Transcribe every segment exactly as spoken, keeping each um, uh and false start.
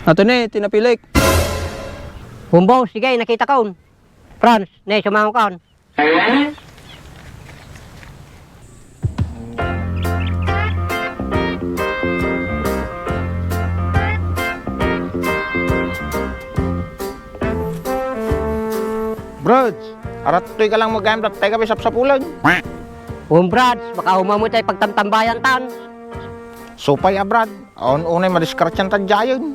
Ato ni, ti napilik. Wen, boss, sige, nakitakon. Franz, ne, sumangokan. Brad, arattoy ka lang magayam, dattay ka sapsapulan. Wen, Brad, baka umamo tay pagtamtambayan tan. Supay a, Brad. Awan unay madiskartian ta diayen.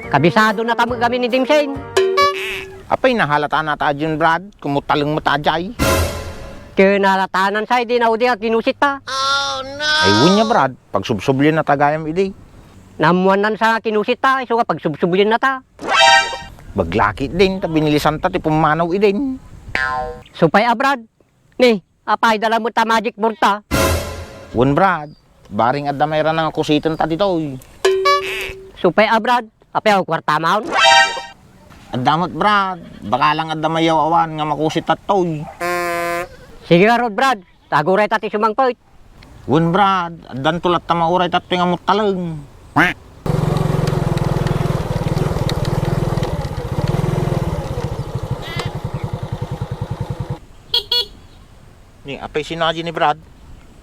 Kabisado na ta met gamin ni Dimsing. Apay, nahalata na ta diayen, Brad, kumutaleng met ta diay. Ket nahalatanan sa idi naudi a kinusit ta. Ay, wen nia, Brad, pagsubsublien na ta gayam idi. Naammoannan sa kinusit ta, isu nga pagsubsublien na ta. Baglaki din, ta binilisan ta ti pummanaw idin. Supay a, Brad. Ni, apay, dala met ta magic board ta. Wen, Brad. Barring adda mairanan nga kusiten ta ditoy. Supay a, Brad. Apay, awan kuarta maon? Adda met, Brad. Baka lang adda mayaw-awan nga makusit ta ditoy. Sige ngarud, Brad. Taguray ta ti sumangpet. Wen, Brad. Addanto latta mauray ta ditoy nga muttaleng. Ni, apay, sino a diay ni Brad?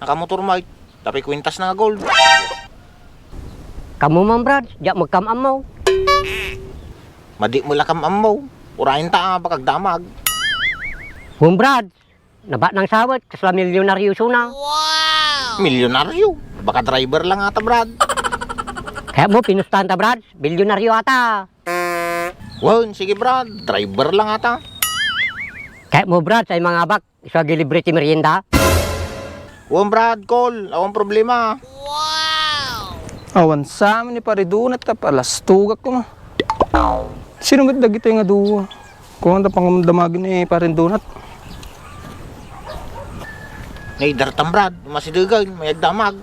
Nakamotor met. Tapay kuintas na nga gold. Kamo man, Brad, diak magkam-ammo. Madi met la kam-ammo. Urayen ta, a, baka agdamag. Wen, Brad, nabatnang sa met, kasla milyonaryo isuna. Milyonaryo? Baka driver lang ata, Brad. Kayatmo, pinustahan ta, Brad. Milyonaryo ata. Wen, sige, Brad. Driver lang ata. Kayatmo, Brad, sa mangabak, isu a gilibre ti merienda. Wen, Brad, call. Awan problema. Awan sa amin ni Pare Donat ta palastugak koma. Sino met dagitoy nga dua? Kuan ta pangdamagen ni Pare Donat. Naidartan, Brad. Masidegen, mayat damag.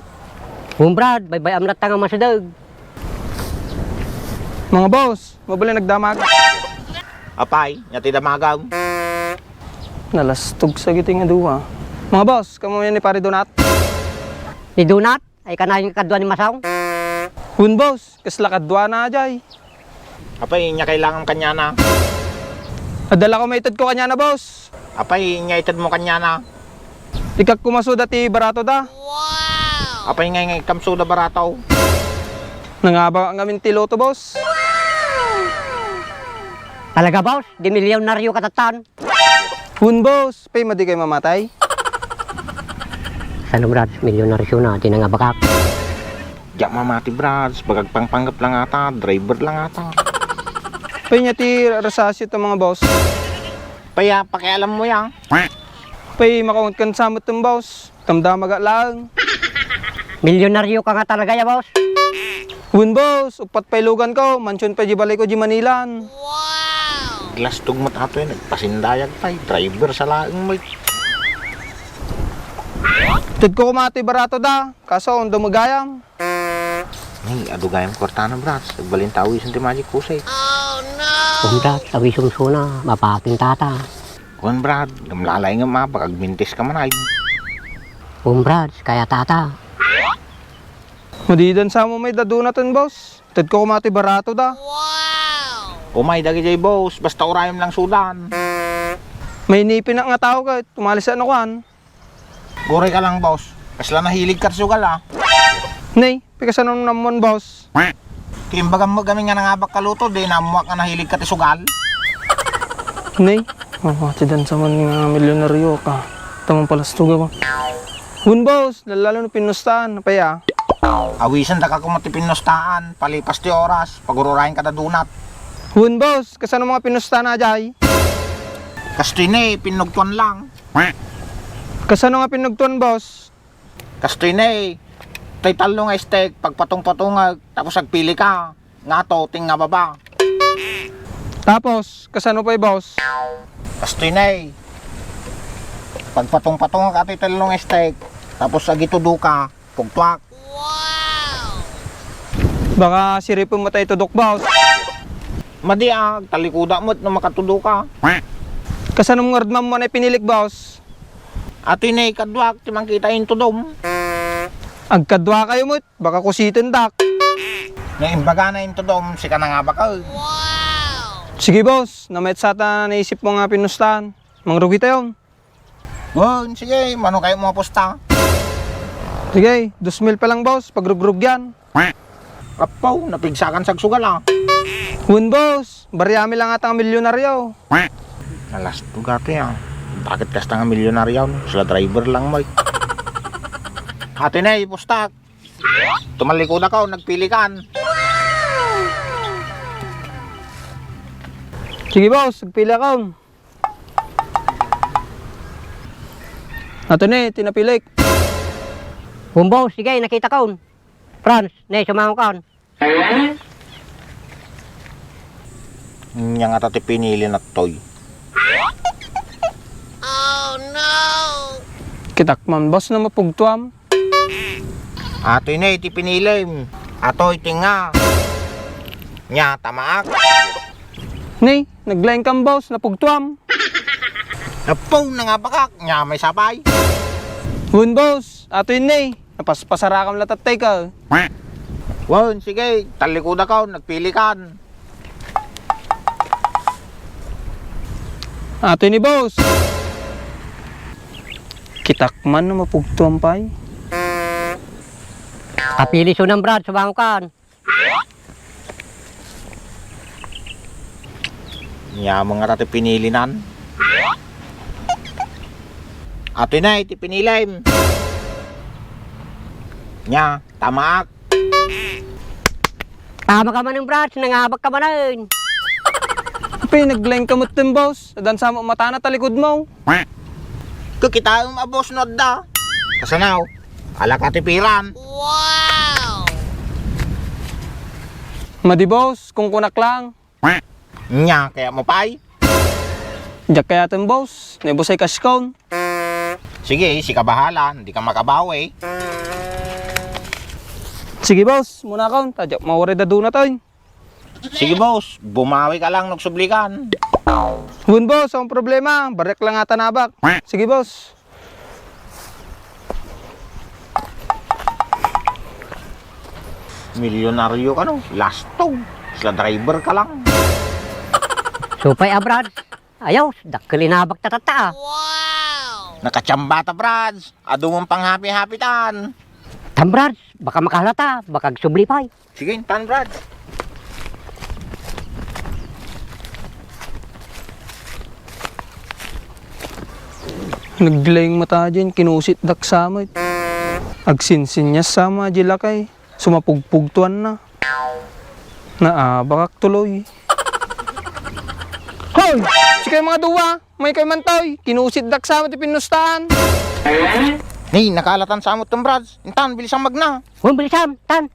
Wen, Brad, baybay-am latta nga masideg. Mga boss, mabalin agdamag. Apay, nia ti damagam. Nalastog sa giti nga dua. Mga boss, kamo yan ni Pare Donat? Ni Donat? Ay, kanayon nga kadua ni Masong? Wen, boss, kasla kaduana a diay. Apay, nia kailangan kaniana? Adda la ko maited ko kaniana, boss. Apay, nia ited mo kaniana? Ikak ko masuda ti barato da. Apay ngay nga ikam suda barato? Nangabak ngamin ti loto, boss. Talaga, boss? Di milyonaryo ka tattan? Wen, boss. Pay, madi kay mamatay? Sano, Brad? Milyonaryo na, di nangabakak. Diak mamati, Brad. Bagag pangpanggap lang ata, driver lang ata. Pay, nia ti rasasyo ta, mga boss. Pay, a, pakialam mo ya. Pay, makaungan kan sa met, boss. Tamdamag laeng. Milyonaryo ka nga talaga ya, boss. Wen, boss, uppat pay lugan ko, mansion pay di balay ko di Manilan. Lastog met atoy, nagpasindayag pay, driver sa laeng met. Ted ko kumati barato da, kaso ando magayam. Ni, adu gayam kwartana, Brad. Agbalin ta awisen ti Magic Jose. Wen, Brad, awisom suna, mapakin tata. Wen, Brad, gamlalay nga ma, baka agmintis ka man ay. Wen, Brad, kaya tata. Madidan sa mo may dadunatan, boss. Ted ko kumati barato da. Umay, dagiti, boss, basta urayem lang sudan. May nipin nga tao ka, tumalis ano kuan. Guray ka lang, boss. Kasla nahilig ka ti sugal, a. Nay, pikasano naman, boss? Ti imbagam met gamin nga nangabak ka loto, di naammoak nga nahilig ka ti sugal. Nay, oh, ti dansa man nga milyonaryo ka. Tamang palastuga ba? Wen, boss, lalalo no pinustaan, pay a. Awisen da ka kuma ti pinustaan, palipas ti oras, pagururayen ka da donut. Wen, boss, kasano mga pinustaan a jay? Kastoy ne, pinugtuan lang. Kasano nga pinugtuan, boss? Kastoy ne, tay tallo nga steak, pagpatong-patongag, tapos agpili ka, nga ato, ting nga baba. Tapos, kasano pay, boss? Kastoy ne, pagpatong-patongag atoy tallo nga steak, tapos agitudo ka, pugtuak. Baka siripem met ay tudok, boss. Madi a, talikuda met no makatudo ka. Kasano nga ardmam mo na pinilik, boss? Atoy ne, kaduak, ti mangkita intudom. Agkadua kayo met, baka kusiten dak. Imbagana intudom, sika na nga bakal. Sige, boss, namayat sa ta naisip mo nga pinustahan. Mangrugitayon. Wen, sige, mano kayo mo pusta? Sige, dos mil pa lang, boss, pagrugrugyan. Apaw, napigsakan sagsugal, ah. Wen, boss, barya mi lang ata nga milyonaryo. Alas, tugati, ah. Bakit kasta nga milyonaryo? Sila driver lang, may. Ate Nay, pustak. Tumalikod ako, nagpilikan. Sige, boss, nagpili ako. Ato ni, tinapilik. Humbo, sige, nakita kaon. Franz, ne, sumango kaon. Nya nga ta ti pinili nattoy. Kitak man, boss, na mapugtuam. Atoy ne ti pinilim. Atoy ti nga. Nya, tamaak. Ni, naglaing kam, boss, napugtuam. Napaw na nga bakak, nya may sapay. Wen, boss, atoy ni, napaspasarakam la tattay ka. Wen, sige, tallikudakaw, nagpili kan. Atoy ni, boss. Kitak man no mapugtuam pay. Apili sunan, Brad, sumango kan. Nya mo nga ti pinilinan. Atoy na, iti pinilim. Nya, tamaak. Tama ka manen, Brad. Nangabak ka manen. Apay, naglaing ka met, boss. Adan sa mo matana talikod mo. Kakitaem a boss no adda. Kasanaw, ala ka ti piran. Wow! Madi, boss, kung kunak lang. Nya, kaya mo pay? Diak kayaten, boss. Naibusay cash count. Sige, sika bahala. Hindi ka makabawi. Sige, boss. Muna account. Tadyak mawari daduna tayo. Sige, boss. Bumawi ka lang, nagsublikan. Wen, boss, ang problema. Barek lang ata nabak. Sige, boss. Milyonaryo ka, no? Lastog. Sila driver ka lang. Supay, ah, Brad. Ayaw, dakkel inabak ta tatta, ah. Wow! Nakachamba ta, Brad. Adu mong panghapi-hapitan. Tan, Brad. Baka makahalata. Baka agsubli pay. Sige, tan, Brad. Naglayng mata dyan, kinusit dak samet. Agsinsinyas sama di lakay, sumapugpugtuan na. Naabakak tuloy. Hoy! Sikayo mga duwa, may kayo man toy, kinusit dak samet ti pinustaan. Ni, nakalatan samet tong Brad. Intan, bilisang magna. Hon, bilisam, tan.